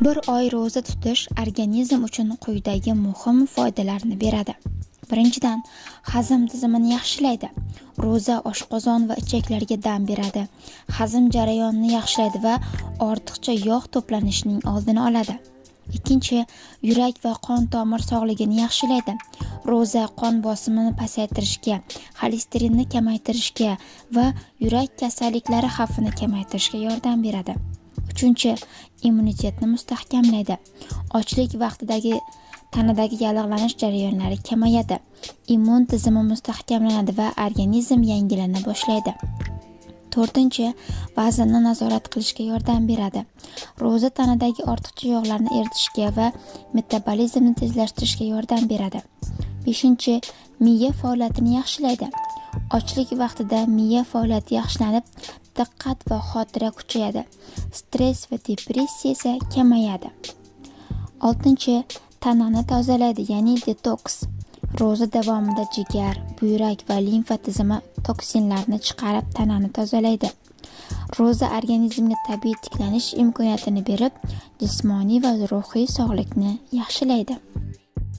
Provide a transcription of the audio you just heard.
Bir oy ro'za tutish organizm uchun quyidagi muhim foydalarni beradi. Birinchidan, hazm tizimini yaxshilaydi. Ro'za oshqozon va ichaklarga dam beradi. Hazm jarayonini yaxshilaydi va ortiqcha yog' to'planishining oldini oladi. Ikkinchi, yurak va qon tomir sog'ligini yaxshilaydi. Ro'za qon bosimini pasaytirishga, xolesterinni kamaytirishga va yurak kasalliklari xavfini kamaytirishga yordam beradi. Uchinchi, immunitetni mustahkamlaydi. Ochlik vaqtidagi tanadagi yallig'lanish jarayonlari kamayadi. Immun tizimi mustahkamlanadi va organizm yangilana boshlaydi. To'rtinchi, vaznni nazorat qilishga yordam beradi. Ro'za tanadagi ortiqcha yog'larni eritishga va metabolizmni tezlashtirishga yordam beradi. Beshinchi, miya faoliyatini yaxshilaydi. Ochlik vaqtida miya faoliyati yaxshilanib, diqqat va xotira kuchayadi. Stress va depressiya esa kamayadi. Oltinchi, tanani tozalaydi, ya'ni detoks. Ro'za davomida jigar, buyrak va limfa tizimi toksinlarni chiqarib, tanani tozalaydi. Ro'za organizmga tabiiy tiklanish imkoniyatini berib, jismoniy va ruhiy sog'likni yaxshilaydi.